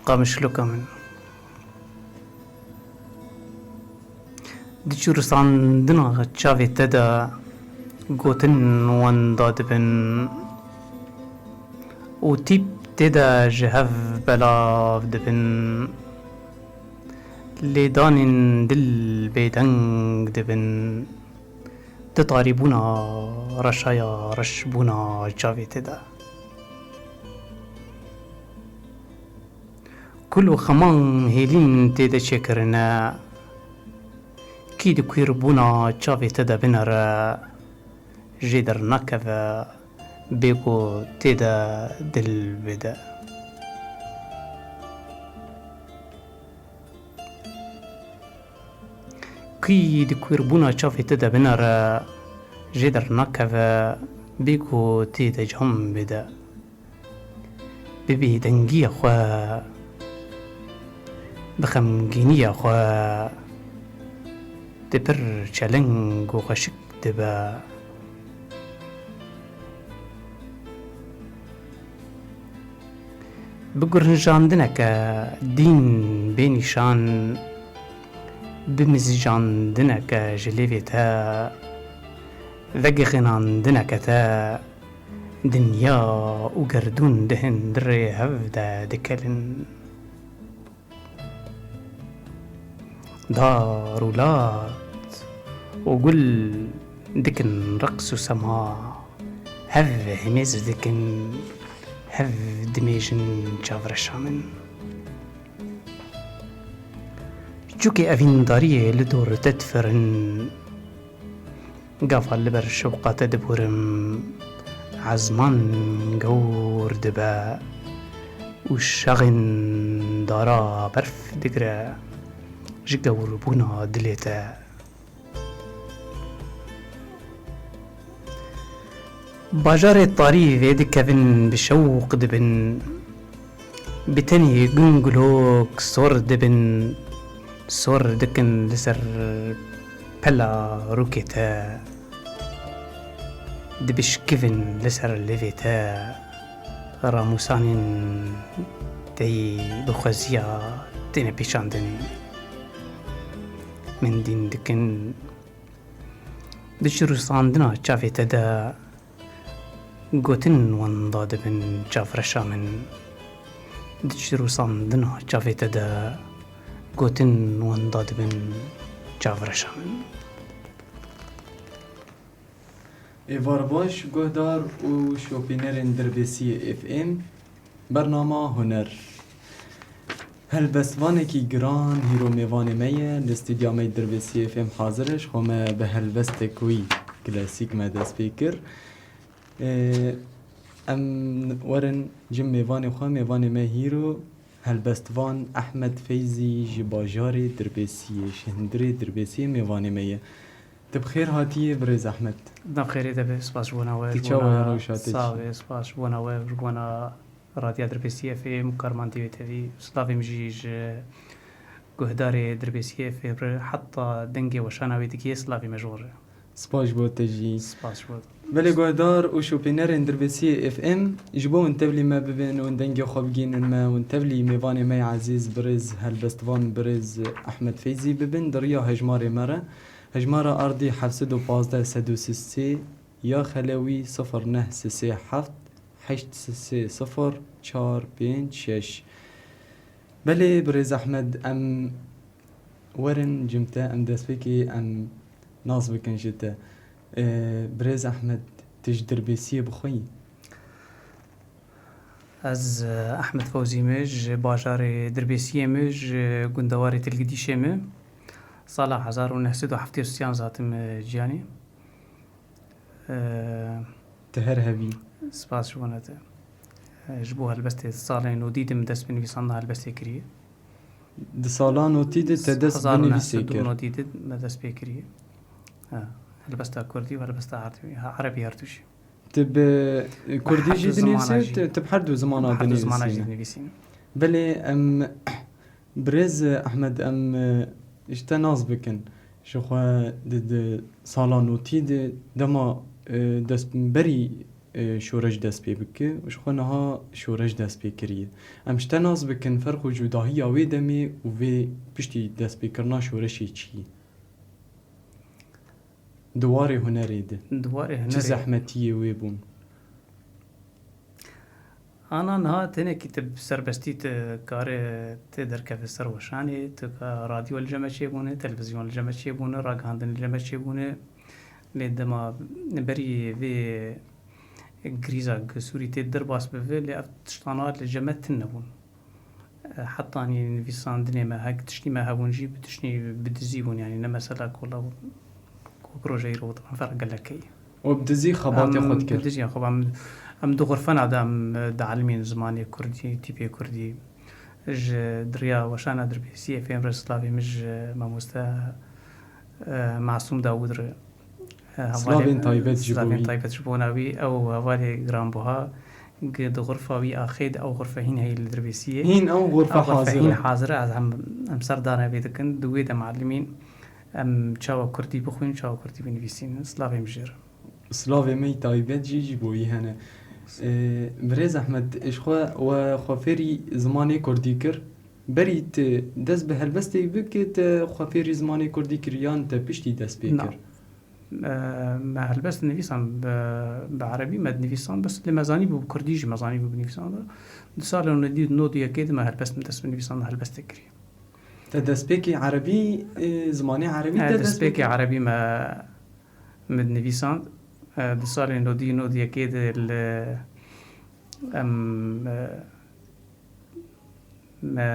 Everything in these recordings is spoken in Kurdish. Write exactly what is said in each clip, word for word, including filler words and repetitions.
Qamişloka min. Di çirûsandina çavê te de gotin wenda dibin û tîp tê de ji hev belav dibin. Lêdanên dil bêdeng dibin. Di tarîbûna reşaya reşbûna çavê tê de. Kul û xeman hêlîn tê de çêkirine. Kî di kwîrbûna çavê te de binere, jê dernakeve, bê ku tê de dil bide. Kî di kwîrbûna çavê te de binere, jê dernakeve, bê ku tê de cam bide. Bi bêdengiya xwe, bi xemgîniya xwe, di pir çeleng û xweşik dibe. Bi gurinjandineke dîn bê nîşan, bi mizijandineke ji lêvê te, vegixînandineke te, dinya û gerdûn di hundirê hev de dikelin. Dar û lat û gul dikin reqs û sema, hev himêz dikin, hev dimêjin çavreşa min. Çûkê evîndariyê li dor te difirin. Gava li ber şewqa te diborim, ezman gewr dibe û şaxên dara berf digire ji gewrbûna dilê te. Bajarê tarî vê dikevin, bi şewq dibin. Bi tenê gunglok sor dibin, sor dikin li ser pela rûkê te. Dibişkivin li ser lêvê te, ramûsanên te yî bi xweziya têne pêşandin. Min dîn dikin. Di çirûsandina çavê te de gotin wenda dibin çavreşa min. Di çirûsandina çavê te de gotin wenda dibin çavreşa min. Êvar baş, guhdar û şopînerên Dirbêsiyê F M. Bernama Huner. Helbestvanekî giran hîro mêvanê me ye. Li stûdya me yê Dirbêsiyê F M hazir e. Ji xwe me bi helbestek wî klasîk me dest pê kir. Ê, em werin cem mêvanê xwe. Mêvanê me hîro helbestvan Ehmed Feyzî ji bajarê Dirbêsiyê, ji hundirê Dirbêsiyê mêvanê me ye. Tu bi xêr hatiyê, birêz Ehmed. Nav xêrê de be, spas ji bona we, Tu ji çawa bona ye, rewşa te çi? Sağ be, spas ji bona we, ji bona Radya Dirbêsiyê F M, karmandî wê tevî. Slavê min jî ji guhdarê Dirbêsiyê F M re, heta dengê weşana wê digihê, slavê me ji we re. Spas ji bo te jî. Spas ji bo te. Belê guhdar û şopînerên Dirbêsiyê F M, ji bo hûn tevlî me bibin, hûn dengê xwe bigihînin me, hûn tevlî mêvanê me yê ezîz, birêz helbestvan, birêz Ehmed Feyzî bibin, di riya hejmarê me re. Hejmara erdî heft sed û pazdeh sed û sî sê ya xelewî sifir neh sê sê heft heşt sê sê sifir çar pênc şeş. Belê, birêz Ehmed, em werin cim te, em destpêkê em nas bikin ji te. Ee, birêz Ehmed, tu ji Dirbêsiyê bi xwe yî? Ez, e, Ehmed Fewzî me, ji bajarê Dirbêsiyê me, ji gundewarê Tilgidîşê me. Sala hezar û neh sed û heftê û sê hatime, e, ciyanê. E, Tu her hebî. Spas ji bona te. E, ji bo helbestê salên nodî de min dest bi nivîsandina helbestê kiriye. Di sala notî de te dest bi nivîsê kir? Hezar û neh sed û nodî de me dest pê kiriye. Ha, helbesta kurdî û helbesta erdî, ha, erebî her du jî. Tu bi kurdî jî dinivîsî, tu, tu bi her du zimana dinivîsî? Bi her du zimana jî dinivîsî. Belê, em, birêz Ehmed, em, e, ji te nas bikin. Ji xwe di, di sala notî de dema, e, dest berî, e, şoreş dest pê bike û ji xwe niha şoreş dest pê kiriye. Em ji te nas bikin ferq û cudahiya wê demê û vê piştî destpêkirina şoreşê çi ye? Di warê hunerê de Di warê çi hunerê. zehmetiyê wê bûn? Ana niha tenekî tu bi serbestî tu kare tê derkeve ser weşanê, tu ka radyo li cem me çêbûne, televizyon li cem me çêbûne, ragihandin li cem me çêbûne. Lê dema berî vê grîza gi Sûrî tê derbas bibe, lê ev tiştana li cem me tune bûn. Hetanî nivîsandinê me, hek tiştî me hebûn jî, bi tiştî bi dizî bûn, yanî ne mesela kola bû. Ku proje îro dibe ferq gelek heye. Û bi dizî xebatê Em xwe dikir. Bi dizî xwe, em, em du xurfena de em, e, dielmîn zimanê kurdî, tîpê kurdî. Ji diriya weşana Dirbêsiyê fêm re slavê min ji mamoste, e, Masûm Dawûd re. E, hevalê Slavên taybet ji bo Slavên wî. taybet ji bona wî. Ew hevalê giranbuha, gi di xurfa wî axê de ew xurfe hîn heye li Dirbêsiyê. Hîn ew xurfe Ew xurfe hazir hîn e. hazir e, ez hem, em ser dane vê dikin. Di wê de melimîn Em çawa kurdî bixwîn, çawa kurdî binivîsîn. Slavê min jê re. Slavê me yî taybet jî ji bo wî hene. Ee, Birêz Ehmed, ji xwe we xwe fêrî zimanê kurdî kir. Berî tu dest bi helbestê bike, te xwe fêrî zimanê kurdî kir yan te piştî dest pê Na. kir? Ee, me helbest nivîsan bi, bi erebî me dinivîsan, bes lê me zanîbû bi kurdî jî me zanîbû binivîsan. Di salên nodî, nodî yekê de me helbest, min dest bi nivîsan helbestê kiriye. Te destpêkê erebî, e, zimanê erebî E, te destpêkê destpêkê? erebî me, me dinivîsand. E, di salên nodî nod yekê de li, em, e, me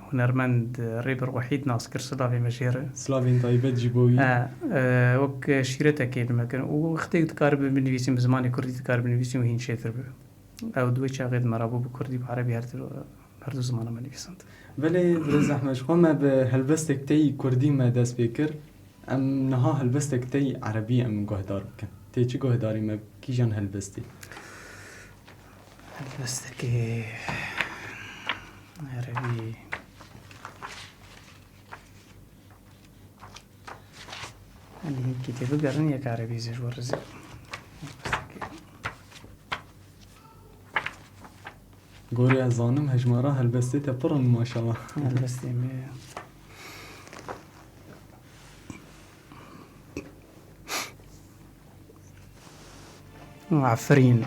hunermend Rêber Wehîd nas kir, silavê me jê re. Silavên taybet jî bo wî. E, e, wek şîretekê li me kirin. Û wextê dikaribe binivîsîn, bi zimanê kurdî dikaribe binivîsîn û hîn çêtir bibe. Ew di wê çaxê de me rabû bi kurdî, bi erebî her du, her du zimana me nivîsand. Belê, Birêz Ehmed, ji xwe me bi helbestek te yî kurdî me dest pê kir. Em niha helbestek te yî erebî em guhdar bikin. Tê çi guhdarî me, kîjan helbestî? Helbestekê erebî. Em hinkî tê bigerin, yek erebî zê ji we re zê. Gorê ez zanim, hejmara helbestê te pir in, maşallah. Helbestê me. Efrîn.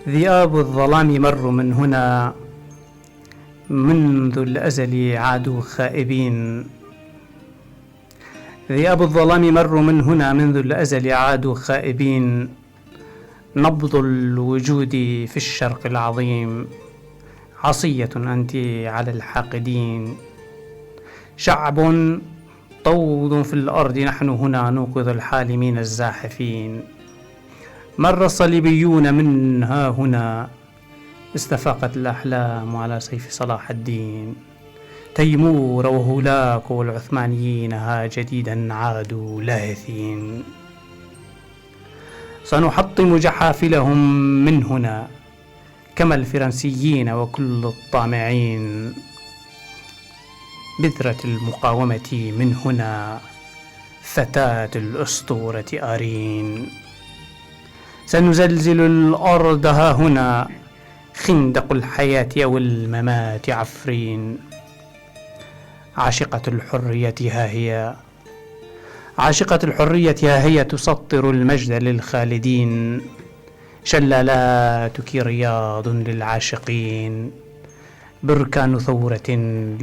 ذئاب الظلام مروا من هنا منذ الأزل عادوا خائبين. ذئاب الظلام مروا من هنا منذ الأزل عادوا خائبين. نبض الوجود في الشرق العظيم. عصية أنت على الحاقدين. شعب طود في الأرض، نحن هنا نوقظ الحالمين الزاحفين. مر الصليبيون من ها هنا، استفاقت الأحلام على سيف صلاح الدين. تيمور وهولاكو والعثمانيين ها جديدا عادوا لاهثين. سنحطم جحافلهم من هنا، كما الفرنسيين وكل الطامعين. بذرة المقاومة من هنا، فتاة الأسطورة آرين. سنزلزل الأرض ها هنا، خندق الحياة أو الممات عفرين. عاشقة الحرية ها هي، عاشقة الحرية ها هي تسطر المجد للخالدين. شلالاتك رياض للعاشقين، بركان ثورة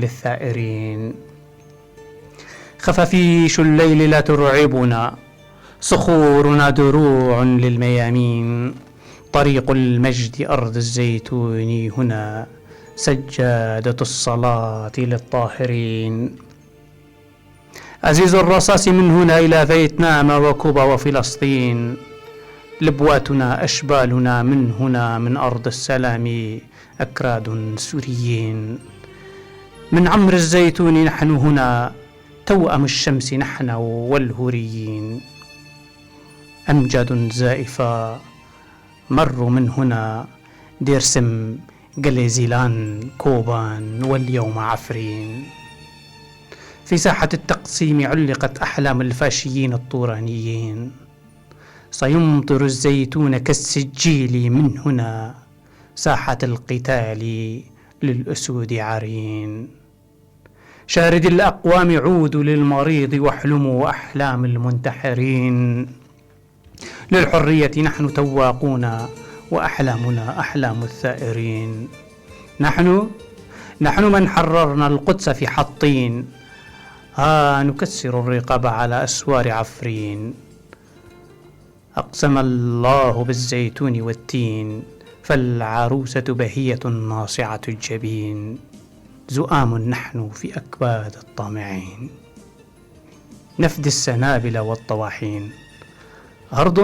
للثائرين. خفافيش الليل لا ترعبنا، صخورنا دروع للميامين. طريق المجد أرض الزيتون هنا، سجادة الصلاة للطاهرين. أزيز الرصاص من هنا إلى فيتنام وكوبا وفلسطين. لبواتنا أشبالنا من هنا، من أرض السلام أكراد سوريين. من عمر الزيتون نحن هنا، توأم الشمس نحن والهوريين. أمجاد زائفة مروا من هنا، ديرسم، قلي زيلان، كوبان، واليوم عفرين. في ساحة التقسيم علقت أحلام الفاشيين الطورانيين. سيمطر الزيتون كالسجيل من هنا، ساحة القتال للأسود عرين. شارد الأقوام، عودوا للمريض واحلموا أحلام المنتحرين. للحرية نحن تواقون، وأحلامنا أحلام الثائرين. نحن، نحن من حررنا القدس في حطين. ها نكسر الرقاب على أسوار عفرين. أقسم الله بالزيتون والتين، فالعروسة بهية ناصعة الجبين. زؤام نحن في أكباد الطامعين. نفدي السنابل والطواحين. أرض،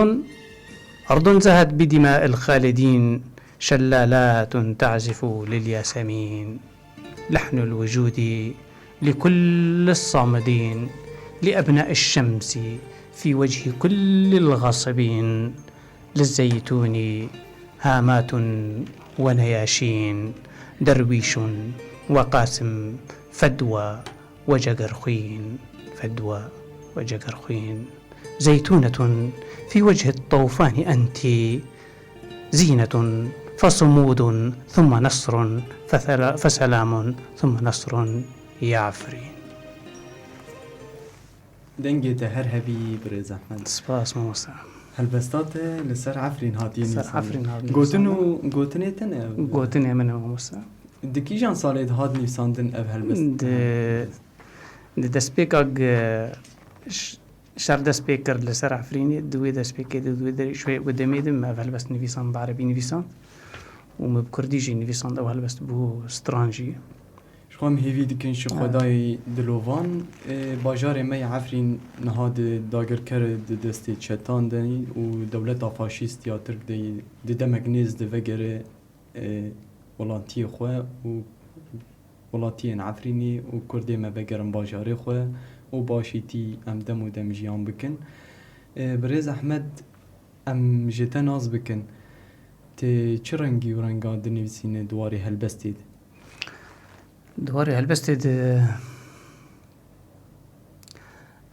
أرض زهت بدماء الخالدين، شلالات تعزف للياسمين. لحن الوجود لكل الصامدين، لأبناء الشمس في وجه كل الغاصبين. للزيتون هامات ونياشين، درويش وقاسم، فدوى وجقرخوين، فدوى وجقرخوين. زيتونة في وجه الطوفان أنت، زينة فصمود ثم نصر، فثلا-، فسلام ثم نصر يا عفرين. Dengê te her hebî, birêz Ehmed. Spas, mamoste. Helbesta te li ser Efrîn hatiye Ser nivîsandin. Efrîn hatiye Gotin û nivîsandin. Gotinê te ne ev? Gotinê min e, mamoste. Di kîjan salê de hat nivîsandin ev helbest? Di, di destpêka g-, ş-, şer dest pê kir li ser Efrînê, di wê destpêkê de, di wê de, ji wê demê de min ev helbest nivîsand, bi erebî nivîsand û min bi kurdî jî nivîsand, ew helbest bû stran jî. Ji xwe em hêvî dikin ji Xwedayê dilovan. E, bajarê me yê Efrîn niha di dagirker, di destê çetan de û dewleta faşîst ya Tirk de yî di demek nêz de vegere, e, welatiyê xwe û welatiyên Efrînê û Kurdê me vegerin bajarê xwe û başîtî em dem û dem jiyan bikin. E, birêz Ehmed, em ji te nas bikin. Tê çi rengî û renga dinivîsîne di warê helbestê de? Di warê helbestê de,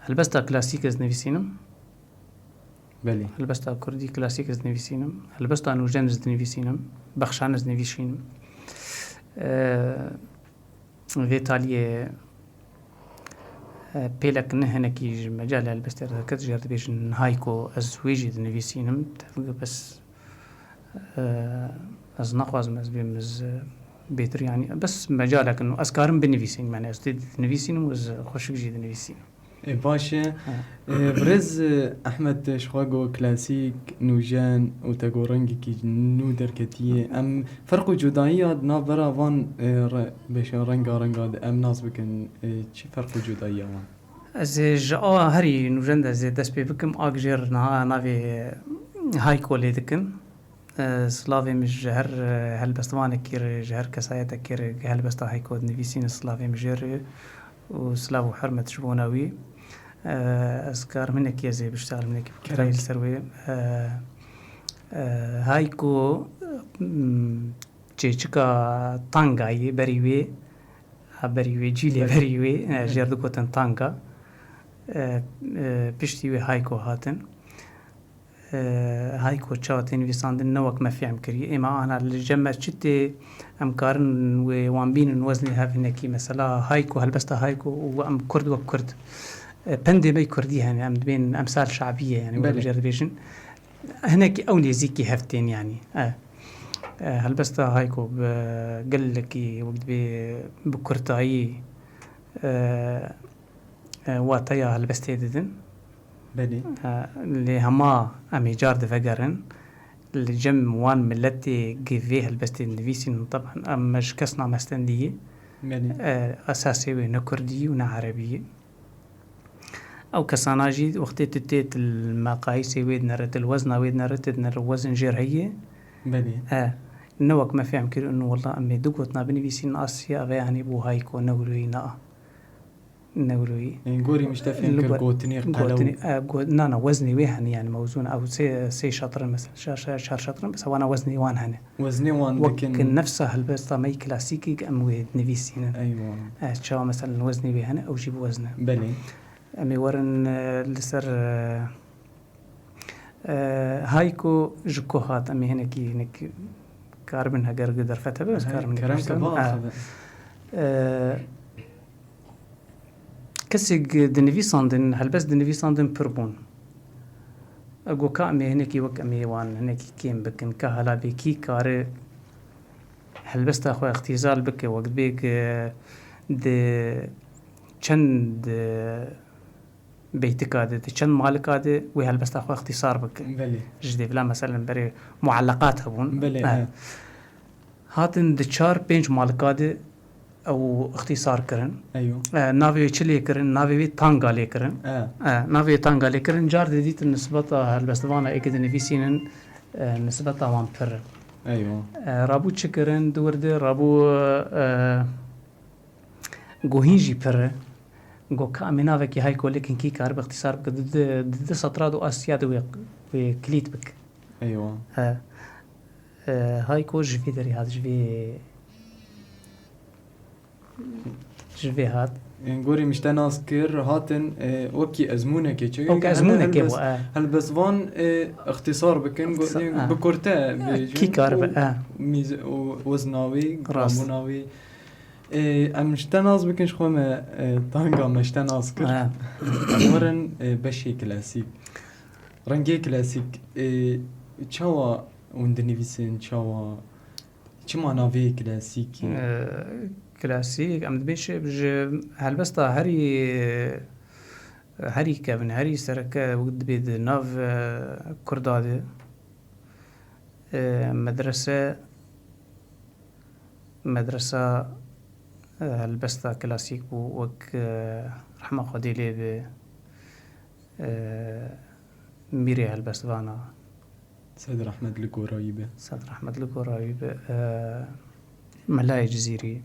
helbesta klasîk ez dinivîsînim. Belê. Helbesta kurdî klasîk ez dinivîsînim. Helbesta nûjen ez dinivîsînim. Bexşan ez dinivîsînim. Eee, vê taliyê, eee, pêlek ne hinekî ji mecalê helbestê re derket, jê re dibêjin hayko, ez wê jî dinivîsînim. Tevge bes, eee, ez naxwazim ez bêm ez, eee, bêtir, yanî bes mecalek in, ez karim binivîsînim, yanî ez tê dinivîsînim û ez xweşik jî dinivîsînim. Ê, baş e. Ha. Ê, birêz, e, Ehmed, te ji xwe got klasîk, nûjen û te got rengekî nû derketiye. Em ferq û cudayiya di navbera van, e, re-, beşa renga renga de em nas bikin, e, çi ferq û cudayiya wan? Ez ê ji a herî nûjen de ez ê dest pê bikim, a gijêr niha navê Hayko lê dikin. E, silavê min ji her, e, helbestvanekî re, ji her kesayetekî re helbesta Hayko dinivîsîne, silavê min jê re û silav û hurmet ji bona wî. E, ez karim hinekî ez ê biştexlim, hinekî bikirayî li ser wê. E, e, Hayko, mm, çêçika tanga yê berî wê, ha, berî wê, cîlê berî wê, e, jê re digotin tanga. E, e, piştî wê Hayko hatin. E, Hayko çawa tê nivîsandin, ne wek me fêm kirî. Êma ana li cem me çi tê, em karin wê wan bînin weznê hev hinekî. Mesela Hayko, helbesta Hayko û em kurd wek kurd. E, pendê me kurdî hene, em dibên emsal şabî ye, yanî wek Belê. Jê re dibêjin. Hinekî ew nêzîkî hev tên, yanî. E, e, helbesta Hayko bi gelekî wek dibê bi kurtayî, e, e, wateya helbestê didin. Belê. E, lê hema em ê car divegerin, li cem wan miletê gi vê helbestê dinivîsînin, teban em me ji kes namestendiyê. Belê. E, esasê wê ne kurdî û ne erebî ye. Ew kesana jî wextê tu tê, tu li meqayîsê wê dinere, tu li wezna wê dinere, tu dinere wezin jêr heye. Belê. E, ne wek me fêm kir û wela em ê du gotina binivîsînin, a siya ve, yanî bû Hayko, ne wilo yî, na. Newroyî. Ên gorî min ji te fêm kir, gotinê qelew. Gotinê, e, go-, na, na, weznê wê hene, yani mewzûn, ew sê, sê şatrin mesela, şa-, şa-, çar şatrin mesela, wana weznê wan hene. Weznê wan dikin. Wek nefsa helbesta me yî klasîkî em wê dinivîsînin. Eywa. E, çawa mesela weznê wê hene, ew jî bi wezn e. Belê. Em ê werin, e, li ser, e, e, hayko ji ku hat, em ê hinekî, hinek karibin heger gi derfet hebe, ez karibin kerem ke biaxive. E, Kesek dinivîsandin, helbest dinivîsandin pir bûn. Ego ka em ê hinekî wek em ê wan hinekî kêm bikin, ka hala bê kî kare helbesta xwe îxtîsar bike, wek dibê ki di çend, e, beytika de, di çend malika de wê helbesta xwe îxtîsar bike. Belê. Ji dêvla meselen berê muelleqat hebûn. Belê, e. Hatin di çar pênc malika de ew îxtîsar kirin. Eywa. E, navê wê çi lê kirin? Navê wê tanga lê kirin. E. E, navê wê tanga lê kirin. Car didîtin nisbeta helbestvana ê ke dinivîsînin, e, nisbeta wan pir e. Eywa. E, rabû çi kirin? Di wir de rabû, e, Go hîn jî pir e. Go ka em ê navekî hayko lêkin kî karibe îxtîsar bike, di, di, di, di setra du Asya de wê, wê kilît bike. Eywa. He. E, hayko ji vê derê hat, ji vê, ji vê hat. Ên gorî min ji te nas kir, hatin, e, wekî ezmûnekê çi. Wekî hene ezmûnekê helbest-, bû, e. Helbestvan, e, îxtîsar bikin, go-, îxtîsar, e, bi kurte, e, bêjin kî karibe, û e. Mîz-, û wezna wî, rast, gramûna wî. Ê, em ji te nas bikin, ji xwe me, e, tanga me ji te nas kir. Ha. Em werin, e, beşê klasîk. Rengê klasîk, e, çawa hûn dinivîsin, çawa, çima navê klasîkî? E, klasîk, em dibê şi-, ji helbesta herî, herî kevin, herî sereke wek dibê di nav, e, Kurda de, e, medrese, Medresa, e, helbesta klasîk bû, wek, e, rehma Xwedê lê be, e, mîrê helbestvana. Sed rehmet li gorayî be. Sed rehmet li gorayî be. E, Melayê Cizîrî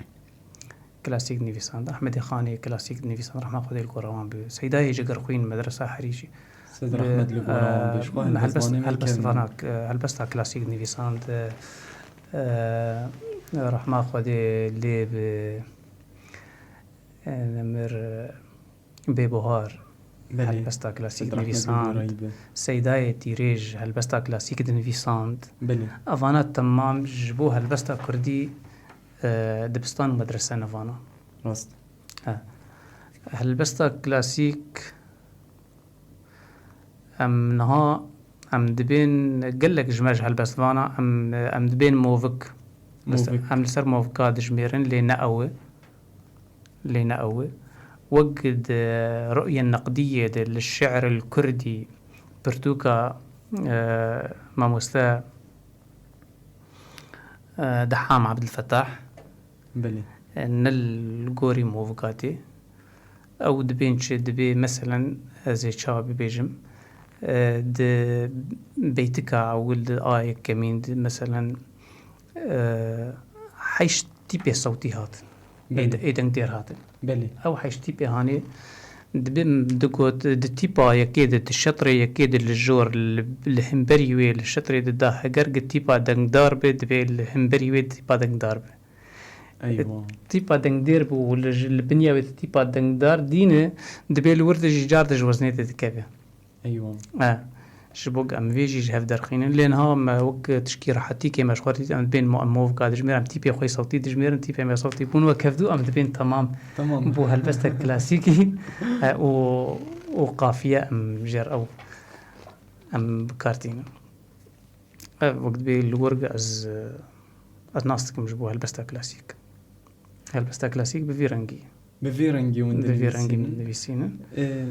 klasîk nivîsand, Ehmedê Xanê klasîk nivîsand, rehma Xwedê li gora wan be. Seydayê Cegerxwîn, medresa herî jî. Sed rehmet li gora wan be. Ji xwe helbestvanê me kevin. Helbestvana, e, helbesta klasîk nivîsand, e, e, rehma Xwedê lê be, e, nemir, e, Bêbuhar, belê, helbesta klasîk nivîsand. Sed rehmet li gorayî be. Seydayê Tîrêj, helbesta klasîk dinivîsand. Belê. Evana temam ji bo helbesta kurdî, e, dibistan û medrese ne vana. Rast. He. Helbesta klasîk, Em niha, em dibên gelek ji me ji helbestvana, em, em dibên movik. Movik. Em li ser movika dijmêrin, lê ne ew e. Lê ne ew e. Wek di rûyê neqdiyê de li şi'ril kurdî pirtûka, e, mamoste, e, Deham Abdulfetah. Belê. E, ne li gorî movika tê. Ew dibên çi? Dibê, meselen, ez ê çawa bibêjim, e, di beytika ewil, di a yekemîn, di, meselen, e, heşt tîpê sewtî hatin. Ê, belê, ê dengdêr hatin. Belê. Ew heşt tîpê hanê dibê, digot, di tîpa yekê de, di şetrê yekê de li jor, li, li hemberî wê, li şetrê de da heger gi tîpa dengdar be, dibê li hemberî wê tîpa dengdar be. Eywa. Tîpa dengdêr bû û li, li binya wê tîpa dengdar dîne, dibê li wir de jî car de ji weznê de dikeve. Eywa. E, ji bo em vê jî ji hev derxînin. Lê niha me wek tişkî rehetîkê me ji xwe dît, em bên mo-, em movika dijmêr, em tîpê xwe sewtî dijmêrin, tîpê me sewtî bûn wek hevdû, em dibên temam. Tamam. Bû helbestek klasîkî, e, û, û qafiye em jêr ew em bi kar tînin. Ev wek dibê li wir ez, ez nas dikim ji bo helbesta klasîk. Helbesta klasîk bi vî rengî. Bi vî rengî hûn dinivîsînin. Bi vî rengî dinivîsînin. Ê,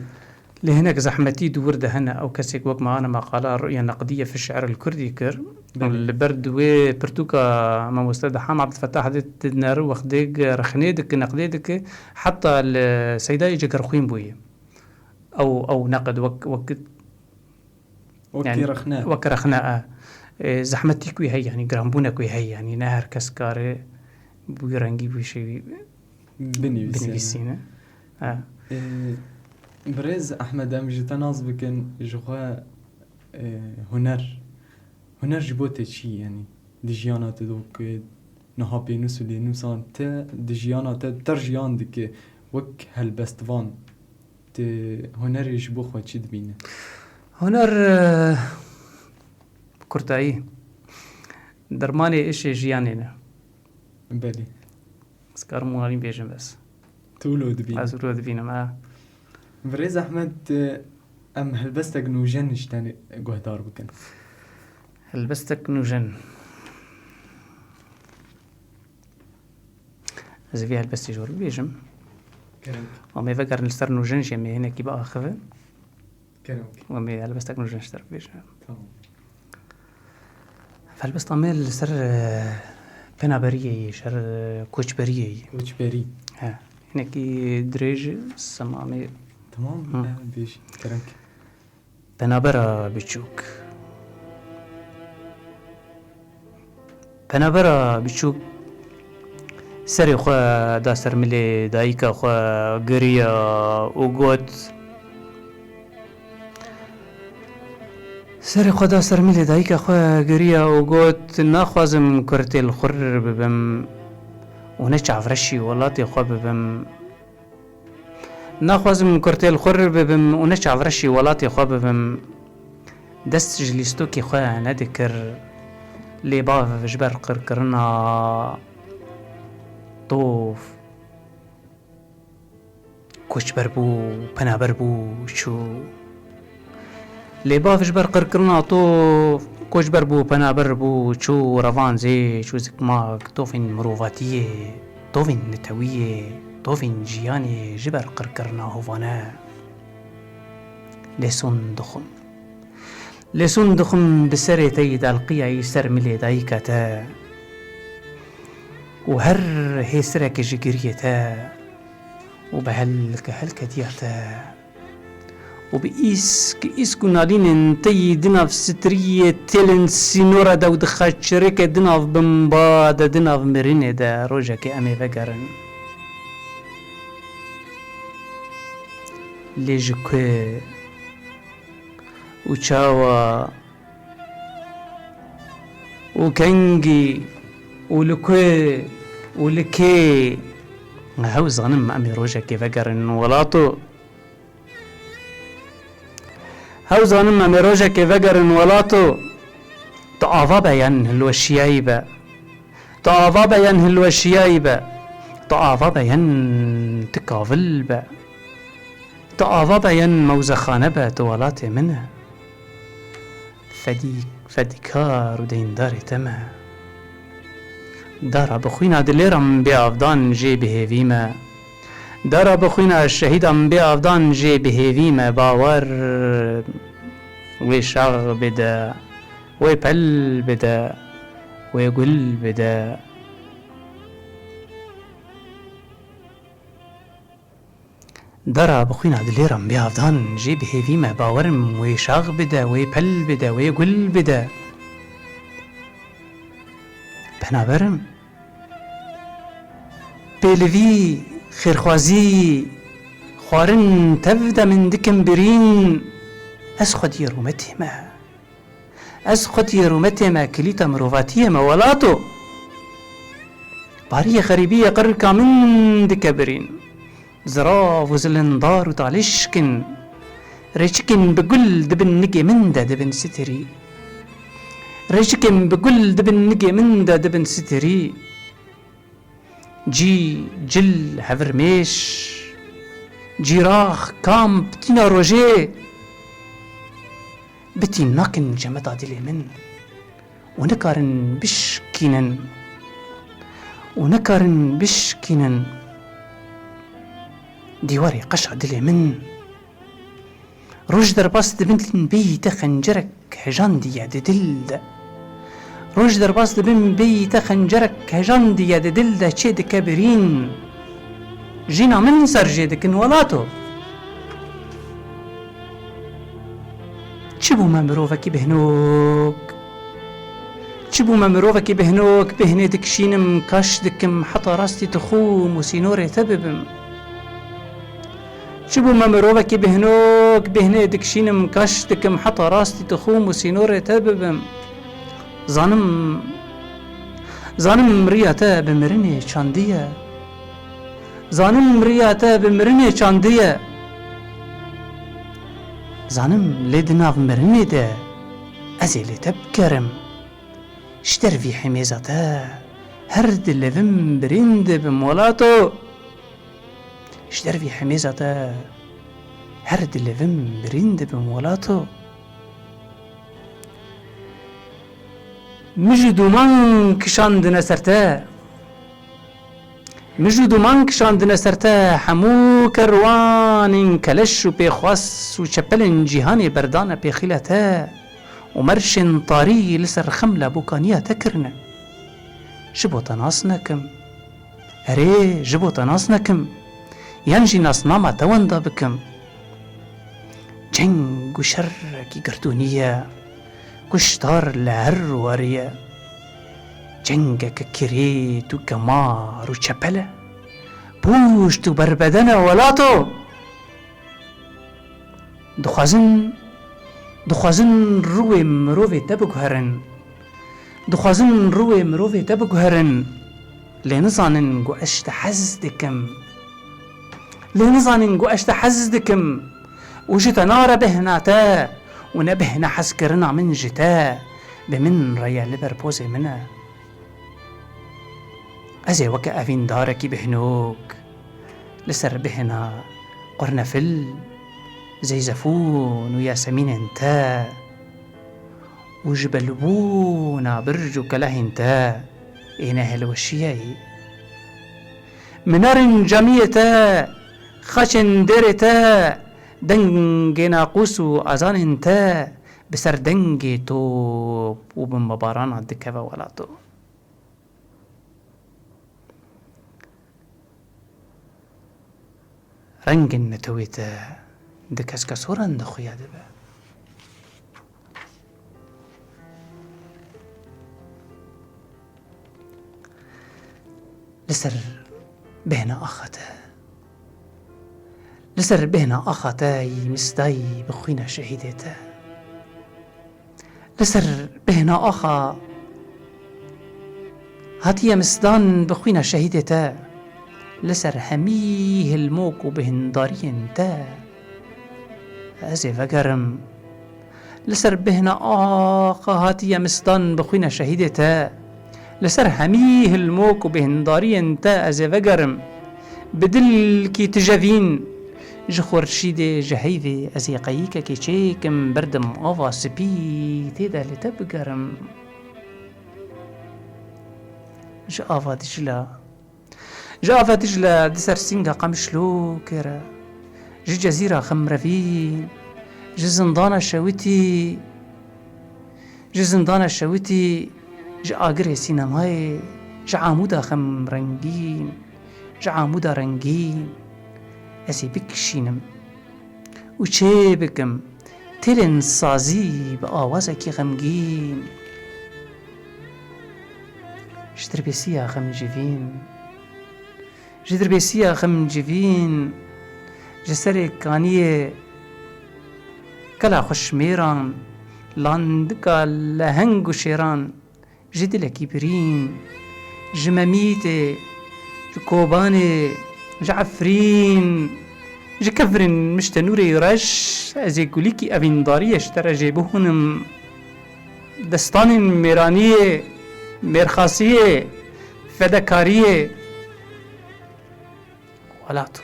lê hinek zehmetî di wir de hene. Ew kesek wek me ana meqala Ru'ye Neqdiye fi Şi'ril Kurdî kir. Belê. Li ber di wê pirtûka mamoste Deham Abdulfetah de dineri wextêk rexnê dike, neqdê dike. Heta li Seydayê Cegerxwîn bûye. Ew, ew neqd wek, wek Wekî rexne. Wek rexne, e. E, zehmetîk wî heye, yanî giranbûnek wî heye, yanî ne her kes kare bi wî rengî, bi wî şêwî binivîsîne. Binivîsîne. E. Ee, Birêz Ehmed, em ji te nas bikin, ji xwe, ee, huner. Huner ji bo te çi ye, yanî? Di jiyana te de wek niha pênûs û lênûsan te di jiyana te ter jiyan dike wek helbestvan. Tu hunerê ji bo xwe çi dibîne? Huner, e, kurtayî, dermanê îşê jiyanê ne. Belê. Ez karim wanî bêjim bes. Tu wilo dibînî? Ez wilo dibînim, ha. Birêz Ehmed, e, em helbestek nûjen ji te guhdar bikin. Helbestek nûjen. Ez ê vê helbestê ji we re bibêjim. Kerem. Em ê vegerin li ser nûjen jî em ê hinekî biaxivin. Kerem. Em ê helbestek nûjen ji te re bibêjim. Tamam. Helbesta me li ser, e, penaberiyê yê, ser, e, koçberiyê yê. Koçberî. He. Hinekî dirêj sema me. Tamam, Hı. e, bêj. Kerem. Penabera biçûk. Penabera biçûk serê xwe da ser milê dayika xwe, giriya û got, serê xwe da ser milê dayika xwe, giriya û got, naxwazim kurtê li xwe bibim û ne çavreşî welatê xwe bibim. Naxwazim kurtê li xwe bibim û ne çavreşî welatê xwe bibim. Dest ji lîstokê xwe nedikir, lê bav ji ber qirkirina tov koçber bû, penaber bû, çû. Lê bav ji ber qirkirina tov koçber bû, penaber bû, çû revancê, çû zikmak, tovên mirovatiyê, tovên netewiyê, tovên jiyanê ji ber qirkirina hovane. Lêson dixwim. Lêson dixwim bi serê te yî dalqiyayî ser milê dayika te. Û her hêsireke ji giriyê te û bi helke helketiya te. Û bi îsk, îsk û nalînên te yî di nav striyê têlên sînora de û di xaçirêke di nav bimba de, di nav mirinê de rojekê em ê vegerin. Lê ji ku û çawa û kengî û li ku û li kê? Hew zanim em ê rojekê vegerin welato. Hew zanim em ê rojekê vegerin welato. Tu ava be yan hilweşiyayî be. Tu ava be yan hilweşiyayî be. Tu ava be yan tu kavil be. Tu ava be yan mewzexane be, tu welatê min e. Fedî-, fedîkar û deyndarê te me. Dara bi xwîna dilêran bê avdan jê bi hêvî me. Dara bi xwîna şehîdan bê avdan jê bi hêvî me. Bawer wê şax bide, wê pel bide, wê gul bide. Dara bi xwîna dilêran bê avdan jê bi hêvî me. Bawerim wê şax bide, wê pel bide, wê gul bide. Penaberim. Pêlivî, xêrxwazî, xwarin tev de min dikim birîn. Ez xwediyê rûmetê me. Ez xwediyê rûmetê me, kilîta mirovatiyê me welato. Bariyê xerîbiyê qirka min dike birîn. Zirav û zilindar û talişkin. Rêçikên bi gul di bin nigê min de dibin sitirî. Rêçikên bi gul di bin nigê min de dibin sitirî. Cî, cil, hevirmêş, cîrax, kamp, tîna rojê. Bitîn nakin cemeta dilê min û nikarin bişkînin, û nikarin bişkînin dîwarê qeşa dilê min. Roj derbas dibin bêyî te xencerek hejandiye di dil de. Roj derbas dibin bêyî te xencerek hejandiye di dil de çê dike birîn. Jîna min ser jê dikin welato. Çi bû me mirovekî bêhnok? Çi bû me mirovekî bêhnok? Bêhnê dikişînim, kaş dikim, heta rastî dixûm û sînorê te bibim. Çi bû me mirovekî bêhnok, bêhnê dikişînim, kaş dikim heta rastî tu xûm û sînorê te bibim. Zanim, zanim riya te bi mirinê çandiye. Zanim riya te bi mirinê çandiye. Zanim lê di nav mirinê de ez ê lê te bikerim. Ji dervî hemêza te her dilivim birîn dibim welato. Ji dervî hemêza te her dilivim birîn dibim welato. Mij û dûman kişandine ser te. Mij û dûman kişandine ser te, hemû kerwanên keleş û pêxwas û çepelên cîhanê berdane pêxîla te û merşên tarî li ser xemla bokaniya te kirine. Ji bo te nas nekim. Erê, ji bo te nas nekim. Yan jî nasnama te wenda bikim. Ceng û şerekî girtûnî ye. Kuştar li her warî ye. Cengeke kirêt û kemar û çepel e. Pûşt û berbeden e welato. Dixwazin, dixwazin rûyê mirovê te biguherin. Dixwazin rûyê mirovê te biguherin. Lê nizanin ku ez ji te hez dikim. Lê nizanin ku ez ji te hez dikim. Û ji te nare bêhna te. Û ne bêhna hezkirina min ji te. Bi min re ye, li ber pozê min e. Ez ê weke evîndarekî bêhnok li ser bêhna qurnefil, zeyzefûn û yasemînên te û ji belbûna birc û kelehên te ê nehelweşiyayî. Minarên camiyê te, xaçên dêrê te, dengê naqûs û azanên te bi ser dengê top û bombebarana dikeve welato. Rengên netewê te di keskesoran de xuya dibe. Li ser bêhna axa te, li ser bêhna axa te yî mistayî bi xwîna şehîdê te. Li ser bêhna axa hatiye misdan bi xwîna şehîdê te. Li ser hemî hilmok û bêhndariyên te ez ê vegerim. Li ser bêhna axa hatiye misdan bi xwîna şehîdê te. Li ser hemî hilmok û bêhndariyên te ez ê vegerim. Bi dilkî tijevîn, ji xurşîdê, ji heyvê ez ê qeyîkekê çêkim, berdim ava spî tê de li te bigerim. Ji ava Dicla, ji ava Dicla di ser sînga Qamişlokê re, ji Cezîra Xemrevîn, ji zindana Şewitî, ji zindana Şewitî, ji agirê sînemayê, ji amûda xemrengîn, ji amûda rengîn ez ê bikişînim û çê bikim têlên sazî bi awazekî xemgîn. Ji dirbêsiya xemcivîn, ji dirbêsiya xemcivîn, ji serê kaniyê kela xweşmêran, landika leheng û şêran, ji dilekî birîn, ji Memîtê, ji Kobanê, ji Efrîn, ji kevirên Miştenûrê reş, ez ê gulîkî evîndariyê ji te re jê bihûnim. Destanên mêraniyê, mêrxasiyê, fedekariyê, welato.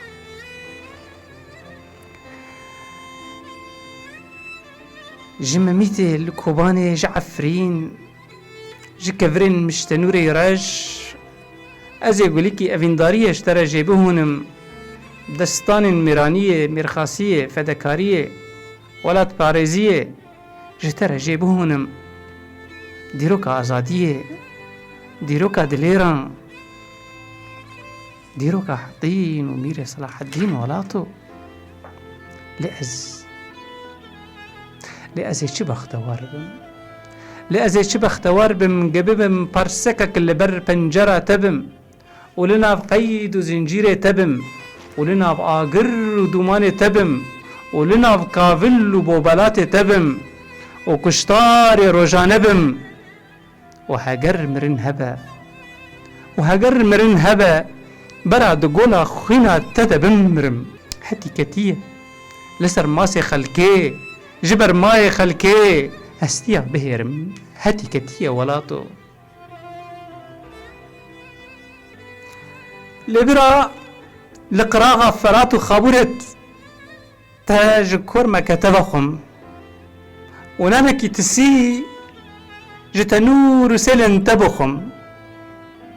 Ji Memîtê li Kobanê, ji Efrîn, ji kevirên Miştenûrê reş, ez ê gulîkî evîndariyê ji te re jê bihûnim. Destanên mêraniyê, mêrxasiyê, fedekariyê, welatparêziyê ji te re jê bihûnim. Dîroka azadiyê, dîroka dilêran, dîroka Heqîn û Mîrê Selaheddîn welato. Lê ez, lê ez ê çi bextewar bim? Lê ez ê çi bextewar bim, ge bibim parsekek li ber pencera te bim û li nav qeyd û zincîrê te bim. û li nav agir û dûmanê te bim û li nav kavil û bobelatê te bim û kuştarê rojane bim û heger mirin hebe û heger mirin hebe, bera di gola xwîna te de bimrim. Hetî ketiye li ser masê xelkê, ji ber mayê xelkê hestiya bihêrim. Hetî ketiye welato. Lê bira li qiraxa Ferat û Xabûrê te ji kormeke te vexwim û nanekî tisî ji tenûr û sêlên te bixwim.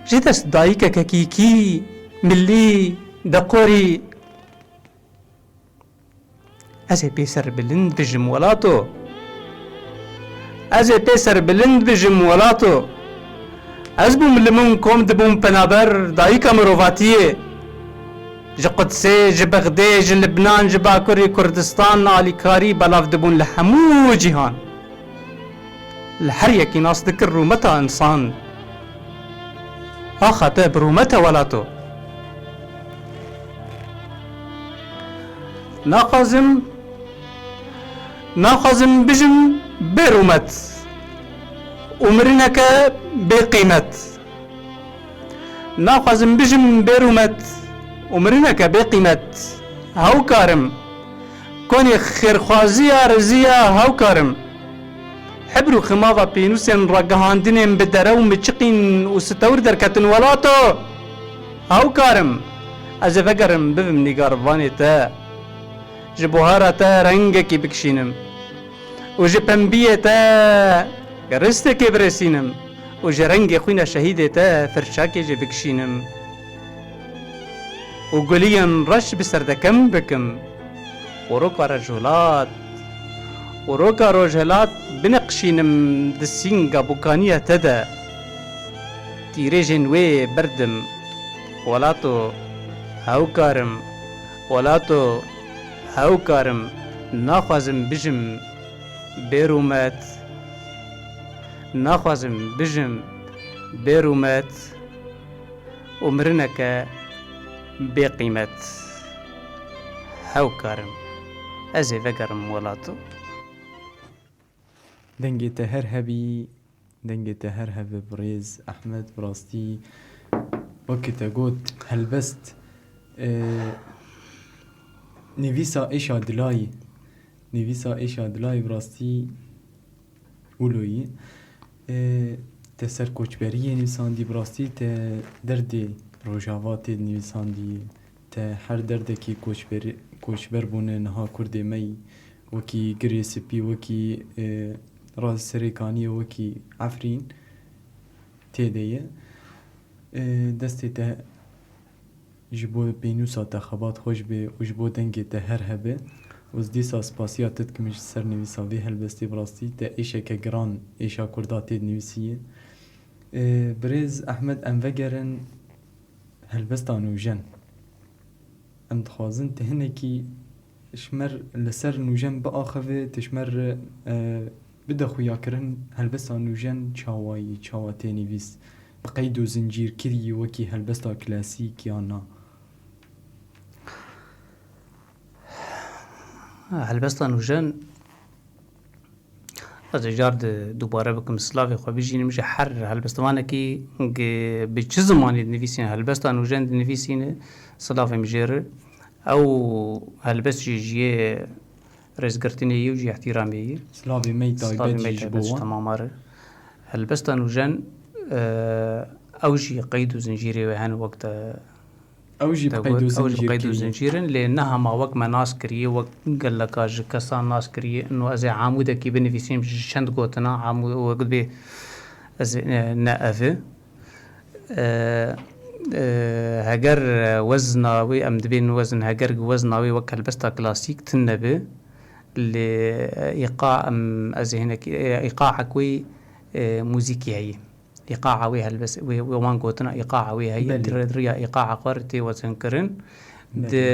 Ji dest dayikeke kîkî, milî, deqorî. Ez ê pê serbilind bijim welato. Ez ê pê serbilind bijim welato. Ez bûm li min kom dibûm penaber dayika mirovatiyê. Ji Qudsê, ji Bexdê, ji Libnan, ji Bakurê Kurdistan alîkarî belav dibûn li hemû cîhan. Li her yekî nas dikir rûmeta însan. Axa te bi rûmet e welato. Naxwazim, naxwazim bijim bê rûmet û mirineke bê qîmet. Naxwazim bijim bê rûmet û mirineke bê qîmet. Hewkar im. Konê xêrxwaziya riziya hewkar im. Hibr û ximava pênûsên ragihandinên bi dere û miçiqîn û stewr derketin welato. Hewkar im. Ez ê vegerim bibim nîgarvanê te. Ji buhara te rengekî bikişînim. Û ji pembiyê te ristekê birêsînim û ji rengê xwîna şehîdê te firçakê jî bikişînim û guliyên reş bi serdekem bikim û roka rojhilat û roka rojhilat bineqşînim di sînga bûkaniya te de. Tîrêjên wê berdim. Welato, hewkar im. Welato, hewkar im. Naxwazim bijim bê rûmet. Naxwazim bijim bê rûmet û mirineke bê qîmet. Hewkar im. Ez ê vegerim welato. Dengê te her hebî, dengê te her hebe birêz Ehmed, bi rastî wekî te got helbest, e, nivîsa êşa dilayî, nivîsa êşa dilayî bi rastî wilo yî. E, te ser koçberiyê nivîsandî, bi rastî te derdê Rojava tê nivîsandî. Te her derdekî koçber-, koçberbûne niha Kurdê me yî, wekî Girê Spî, wekî, e, Raz Serêkaniyê, wekî Efrîn tê de ye. E, destê te ji bo pênûsa te xebat xweş be û ji bo dengê te her hebe. Û ez dîsa spasiya te dikim ji sernivîsa vê helbestê, bi rastî te êşeke giran êşa Kurda tê dinivîsî ye. E, birêz Ehmed, em vegerin helbesta nûjen. Em dixwazin tu hinekî ji me re li ser nûjen biaxive, tu ji me re, e, bide xuyakirin helbesta nûjen çawa yî, çawa tê nivîs, bi qeyd û zincîr kirî wekî helbesta klasîk yan na? Helbesta nûjen, ez ê car di dubare bikim, silavê xwe bijînim ji her helbestvanekî, gi-, bi çi zimanî dinivîsîne, helbesta nûjen dinivîsîne, silavê min jê re. Ew helbest jî ji yê rêzgirtinê yî û ji yê îhtîramê yî. Silavê me yî taybet jî ji bo wan. Silavê me yî taybet ji temama re. Helbesta nûjen, e, ew jî qeyd û zincîrê wê hene wek te Ew jî bi qeyd û zincîr kirî. Ew jî bi qeyd û zincîr in, lê ne hema wek me nas kiriye, wek geleka ji kesan nas kiriye. Ino ez ê amûdekî binivîsînim ji çend gotina, amûd wek bê ez ê ne, ne ev e. E, e, heger wezna wê, em dibên wezin, heger wezna wê wek helbesta klasîk tune be, lê îqa em, ez ê hinekî, e, îqaek wê, e, muzîkî heye. Îqa'a wê helbest, wê, wê wan gotina îqa'a wê heye. Belê. Di rê-, di riya îqa'a xwe re tê wezinkirin. Belê. Di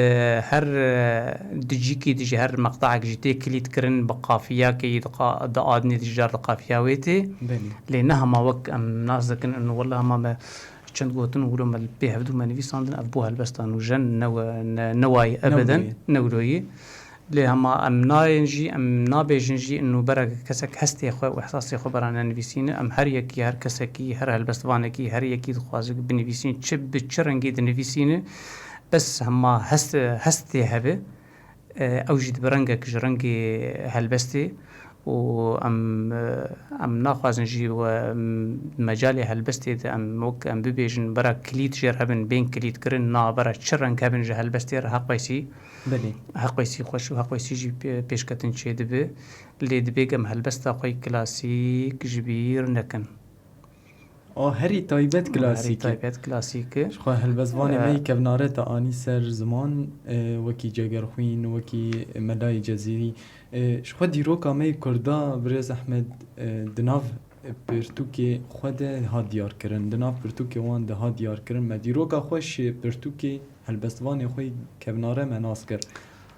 her, e, di cîkî, di ji her meqtaek jî tê kilît kirin, bi qafiyakê, di qa-, di adnê di car di qafiya wê tê. Belê. Lê ne hema wek em nas dikin, ino wela hema me çend gotin û wilo me pê hevdû me nivîsandin, ev bo helbesta nûjen ne we-, ne, ne wayî ebeden, newroyî. Newroyî. Lê hema em nayên jî, em nabêjin jî, ino bera kesek hestê xwe û ihsasê xwe bera nenivîsîne. Em her yekî, her kesekî, her helbestvanekî, her yekî dixwaze binivîsîne, çi bi çi rengî dinivîsîne, bes hema hest, hestê hebe, e, ew jî dibe rengek ji rengê helbestê û em, e, em naxwazin jî we, em, mecalê helbestê de em wek em bibêjin bera kilît jêr hebin, bên kilît kirin, na bera çi reng hebin ji helbestê re heqweysî, Belê. heqweysî xweş û heqweysî jî pê-, pêşketin çêdibe. Lê dibê em helbesta xwe yê klasîk ji bîr nekin. A herî taybet Herî klasîk e. taybet klasîk e. Ji xwe helbestvanê me yê Ee, kevnare te anî ser ziman, e, wekî Cegerxwîn, wekî Melayê Cezîrî. E, ji xwe dîroka me yê Kurda, birêz Ehmed, e, di nav pirtûkê xwe de hat diyar kirin. Di nav pirtûkê wan de hat diyar kirin. Me dîroka xwe ji pirtûkê helbestvanê xwe yê kevnare me nas kir.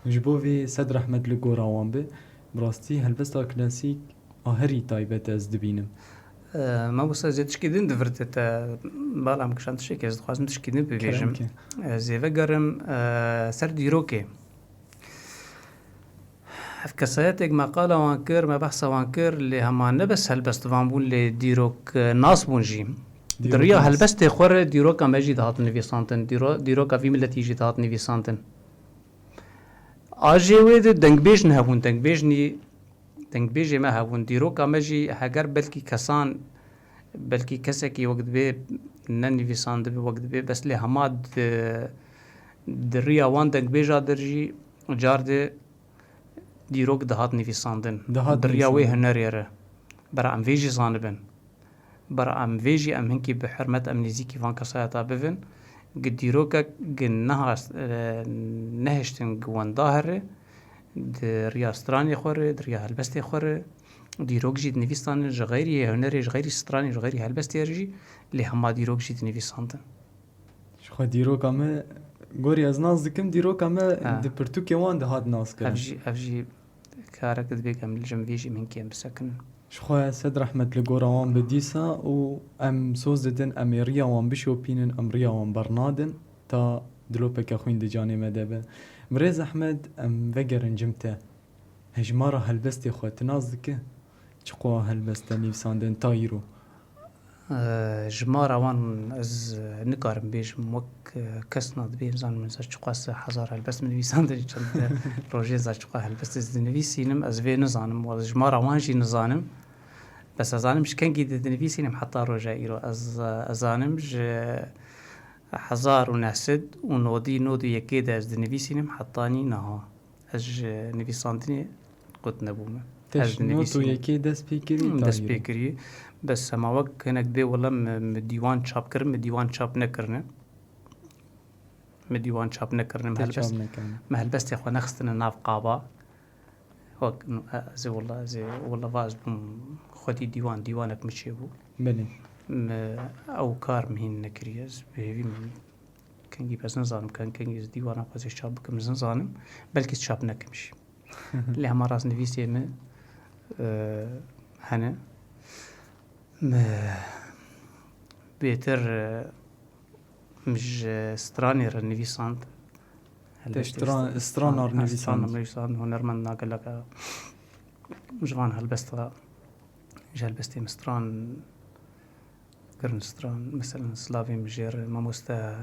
Ji bo vê sed rehmet li gora wan be. Bi rastî helbesta klasîk a herî taybet ez dibînim. Ee, mamoste, ez ê tişkî din di vir de te bala min kişand, tiştekê ez dixwazim tişkî din bibêjim. Kerem ke. Ez ê vegerim, e, ser dîrokê. Ev kesayetek me qala wan kir, me behsa wan kir, lê hema ne bes helbestvan bûn, lê dîrok, e, nas bûn jî. Di Dîrok riya nas. helbestê xwe re dîroka me jî dihat nivîsandin, dîro-, dîroka vî miletî jî dihat nivîsandin. A jê wê de dengbêj ne hebûn, dengbêj nî-, dengbêjê me hebûn. Dîroka me jî heger belkî kesan, belkî kesekî wek dibê ne nivîsandibe, wek dibê, bes lê hema di, di riya wan dengbêja der jî car de dîrok dihat nivîsandin. Dihat Di riya wê nivîsandin. hunerê re. Bera em vê jî zanibin. Bera em vê jî em hinkî bi hurmet em nêzîkî van kesayeta bivin. Gi dîrokek gi neha, e, nehiştin gi wenda here, di riya stranê xwe re, di riya helbestê xwe re, dîrok jî dinivîsandin ji xeyrî hunerê, ji xeyrî stranê, ji xeyrî helbestê re jî, lê hema dîrok jî dinivîsandin. Ji xwe dîroka me, gorî ez nas dikim, dîroka me Ha. di pirtûkê wan de hat nas kirin. Ev jî, ev jî karek dibê em li cem vê jî min kêm bisekinin. Ji xwe sed rehmet li gora wan be dîsa û em soz didin em ê riya wan bişopînin, em riya wan bernadin ta dilopeke xwîn di canê me de be. Birêz Ehmed, em vegerin cim te. Hejmara helbestê xwe tu nas dike? Çiqo helbest te nivîsandin ta îro? Ee, jimara wan ez nikarim bêjim, wek, e, kes nadibê, nizanim za çiqas hezar helbest min nivîsandin, çend rojê za çiqas helbest ez dinivîsînim, ez vê nizanim, wala jimara wan jî nizanim. Bes ez zanim ji kengî di-, dinivîsînim heta roja îro. Ez, ez zanim ji hezar û neh sed û nodî nod û yekê de ez dinivîsînim hetanî niha. Ez ji nivîsandinê qut nebûme. Te Ez ji nod û dinivîsînim. yekê dest pê kirî, Hmm, ta dest îro? pê kirî. Bes hema wek hinek dibê wele min, min dîwan çap kirin, min dîwan çap nekirine. Min dîwan çap nekirine, min Te helbest-, çap nekirine. min helbestê xwe nexistine nav qaba. Wek, ez ê wele, ez ê wele va ez bûm xwedî dîwan, dîwanek min çêbû. Belê. Min ew kar min hîn nekiriye, ez bi hêvî min Kengî ez nizanim, keng-, kengî ez dîwana xwe zê çap bikim, ez nizanim. Belkî ez çap nekim jî. Lê hema rastnivîsê min, e, hene. Me bêtir, e, min ji stranê re nivîsand. Te Helbestê stran-, stran, stranar ha, nivîsand. Stranar nivîsand. Hunermend nageleka ji van helbesta, ji helbestê min stran kirin stran, meselen, silavê min jê re mamoste,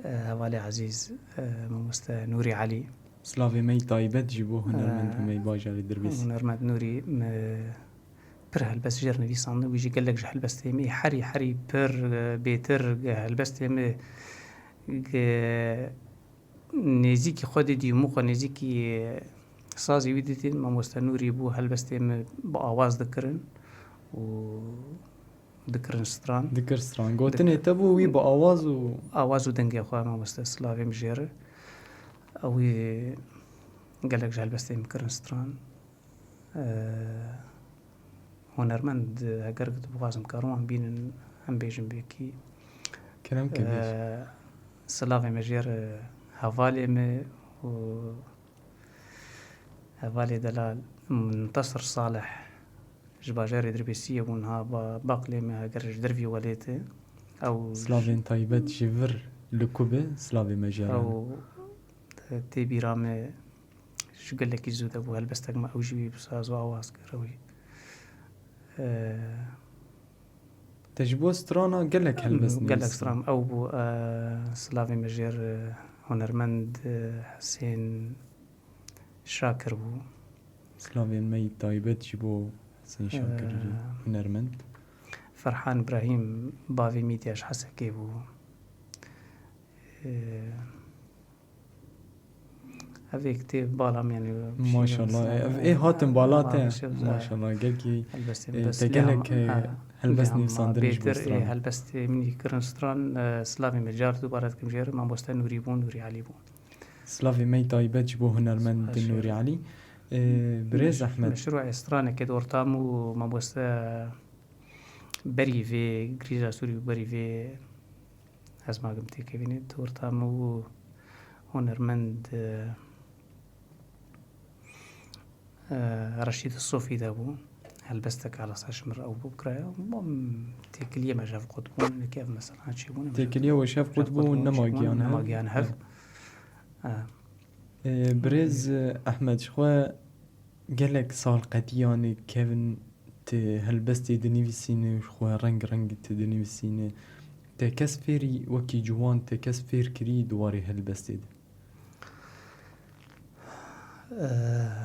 e, hevalê ezîz, e, mamoste Nûrî Elî. Silavê me yî taybet jî bo hunermendê E, me yî bajarê Dirbêsî. Hunermend Nûrî, me pir helbest jê re nivîsandin, wî jî gelek ji helbestê me herî, herî pir, e, bêtir, e, helbestê me, e, nêzîkî xwe didî, hemû xwe nêzîkî sazê wî didîn, mamoste Nûrî bû helbestê min bi awaz dikirin û dikirin stran. Dikir stran. Gotinê Dik- te bû wî bi awaz û Awaz û dengê xwe mamoste silavê min jê re. Ew wî gelek ji helbestê min kirin stran. Eee, hunermend, heger dixwazim karin wan bînin, em bêjin bêkî. Kerem ke bêj. Eee, silavê me jê re hevalê me û hevalê delal Muntasir Salih ji bajarê Dirbêsiyê bûn ha ba-, baqlê me heger ji dervî welêt e. Ew Slavên taybet ji vir li ku be, slavê me jê re. Ew tê bîra me ji gelekî zû de bû. Helbestek me ew jî wî bi saz û awaz kir ew jî. Te ji bo strana gelek helbest nivîsî. Gelek stran ew bû, e, slavê me jê re, e, hunermend, e, Hesên Şakir bû. Slavên me yî taybet ji bo Hesên Şakir jî, e, hunermend. Ferhan Îbrahîm, bavê Mîdya ji Hesekê bû. E, Ev ê kitêb bala min, yanî, Maşallah, ev ê hatin bala te. Maşallah, gelkî, e, te gelek, e, helbest nivîsandin ji bo stran. Helbestê min kirin stran, e, slavê me car dubare dikim jê re, mamoste Nûrî bû, Nûrî Elî bû. Slavê me taybet ji bo hunermend Nûrî Elî. E, birêz Ehmed. Meşrû stranekê di orta min û mamoste berî vê, Girîza Sûrî û berî vê, ez magim têkevînê, di orta min û hunermend, e, e, Reşîd Sofî de bû. Helbestek alasa ji min re ew bû kiraya. Bom têkiliyê me ji hev qut bûn, neke ev mesela çêbûn. Têkiliya we ji hev qut bû, nema giyan hev. Nema giyan hev. E. E, birêz, e, Ehmed, ji xwe gelek sal qedî, yanî, kevin tu helbestê dinivîsînî, ji xwe reng reng tu dinivîsînî. Te kes fêrî wekî ciwan, te kes fêr kirî di warê helbestê de? Eh,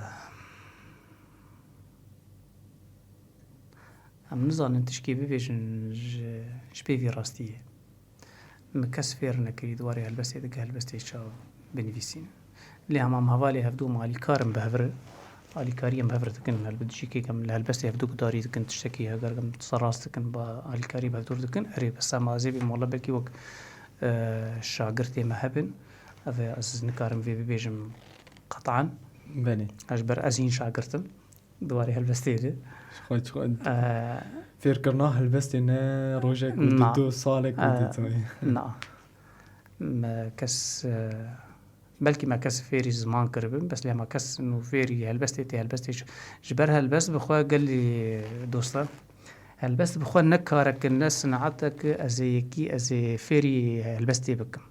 em nizanin tişkî bibêjin ji, ji pê vî rastiyê. Min kes fêr nekirî di warê helbestê de, ke helbestê çawa binivîsînim. Lê hema em hevalê hevdû, em alîkar in bi hev re. Alîkariyê em bi hev re dikin. Helbet jî kêk em li helbestê hevdû gudarî dikin, tiştekî heger em serrast dikin, ba alîkarî bi hevdû re dikin. Erê, bes em azê bê mola belkî wek, e, şagirtê me hebin. Ev ê ez nikarim vê bibêjim qet'an. Belê. Ez ji ber ez hîn şagirt im. Di warê helbestê de. Ji xwe, ji xwe. Eee, fêrkirina helbestê ne rojek û na, di du salek û di eee, tayê. Na. Me kes, eee, belkî me kes fêrî ziman kiribin, bes lê hema kes nû fêrî helbestê tê, helbestê ji, ji ber helbest bi xwe gelî dosta. Helbest bi xwe ne karek e, ne sinetek e, ez ê yekî, ez ê fêrî helbestê bikim.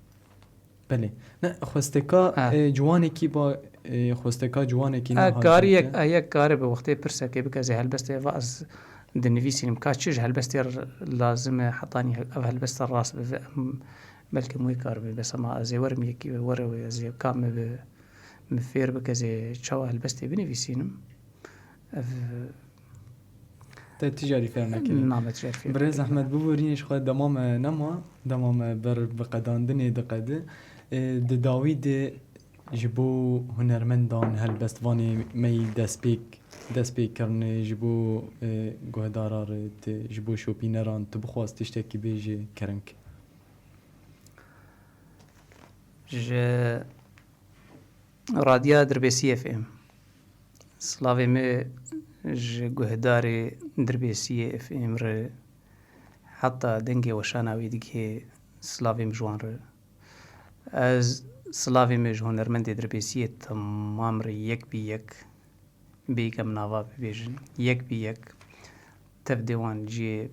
Belê. Ne, xwesteka, ha, e, ciwanekî ba, e, xwesteka ciwanekî, e, niha kariyek, e, yek karibe wextê pirsekê bike, ez ê helbestê va ez dinivîsînim. Ka çi ji helbestê r-, lazim e, hetanî ev helbeste rast bibe, em belkî wê karibe. Bes ema ez ê werim yekî were wê, ez ê ka min bi, min fêr bike, ez ê çawa helbestê binivîsînim. Ev Te ti carî fêr nekirî. Na, me ti carî fêr nekirî. Birêz Ehmed, biborîne, ji xwe dema me nema, dema me ber bi qedandinê diqedi. Ê, di dawî de ji bo hunermendan, helbestvanê me yî destpêk, destpêkkirinê, ji bo, ê, guhdaran re, ti, ji bo şopîneran, tu bixwaz tiştekî bêjî, kerem ke. Ji Radya Dirbêsiyê F M. Silavê me ji guhdarê Dirbêsiyê F M re, heta dengê weşana wî digihê silavê min ji wan re. Ez silavê me ji hunermendê Dirbêsiyê temam re yek bi yek, bêyî ke em nava bibêjin, yek bi yek tevdê wan cihê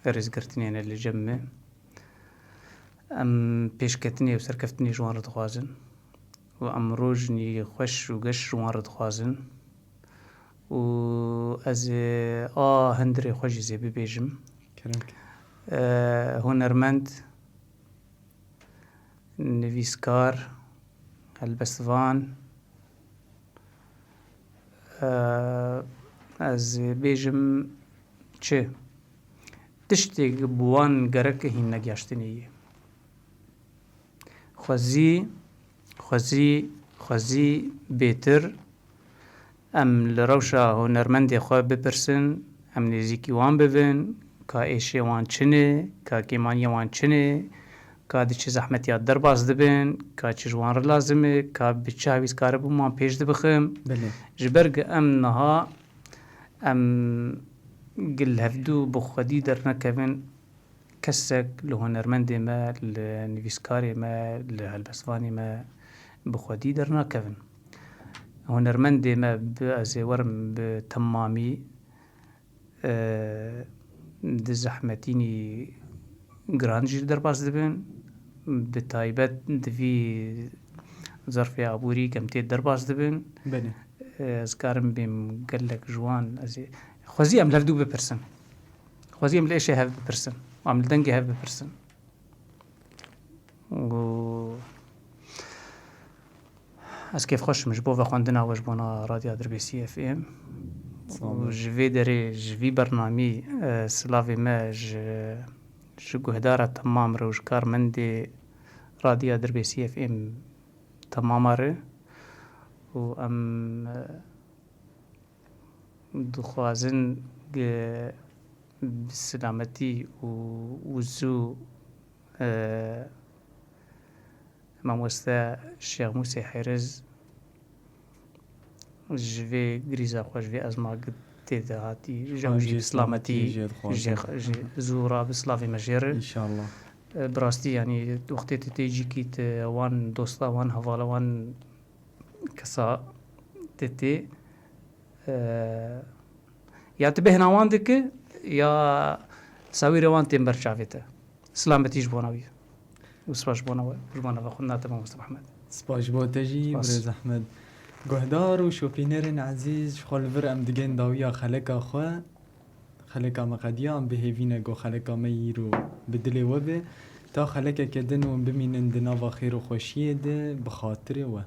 rêzgirtinê ne li cem me. Em pêşketinê û serkeftinê ji wan re dixwazin û em rojinî xweş û geş ji wan re dixwazin û ez ê a hundirê xwe jî zê bibêjim. Kerem ke. E, hunermend, nivîskar, helbestvan, e, ez ê bêjim çi? Tiştê bi wan gerek hîn negihaştinê ye. Xwezî, xwezî, xwezî bêtir Em li rewşa hunermendê xwe bipirsin, em nêzîkî wan bibin, ka êşê wan çi ne, ka kêmaniyê wan çi ne, ka di çi zehmetiya derbas dibin, ka çi ji wan re lazim e, ka bi çi hawîz karibûn wan pêş dibixin. Belê. Ji ber ku em niha, em gil hevdû bi xwedî dernekevin, kesek li hunermendê me, li nivîskarê me, li helbestvanê me bi xwedî dernakevin. Hunermendê me bi, ez ê werim bi temamî, e, di zehmetînî giran jî derbas dibin. Bi taybet di vî zerfê aborî ke em tê derbas dibin. Belê. Ez karim bêm gelek ji wan, ez ê, xwezî em li hevdû bipirsin. Xwezî em li êşê hev bipirsin. Em li dengê hev bipirsin. Û ez kêfxweş im ji bo vexwendina we ji bona Radya Dirbêsî F M. Sağ olun. Û ji vê derê, ji vî bernamî, e, silavê me ji, ji guhdara temam re û ji karmendê Radya Dirbêsî F M temama re. Û em, e, dixwazin ge-, bi silametî û, û zû, e, mamoste Şêx Mûsê Hêriz ji vê grîza xwe, ji vê ezma tê de hatî, ji ew jî bi silametî jê dixwazin. Jê, jê zû rabe, silavê me jê re. Înşallah. E, bi rastî, yanî, wextê tu tê cîkî, tu wan dosta, wan hevala, wan kesa tê tê, e, ya tu bêhna wan dike, ya sawîrê wan tên ber çavê te. Silametî ji bona wî. Û spas ji bona we, ji bona vexwendina te, mamoste Mehmet. Spas ji bo te jî, spas. Birêz Ehmed. Guhdar û şopînerên ezîz, ji xwe li vir em digên dawiya xeleka xwe. Xeleka me qediya, em bi hêvî ne ku xeleka me îro bi dilê we be. Ta xelekeke din hûn bimînin di nava xêr û xweşiyê de, bi xatirê we.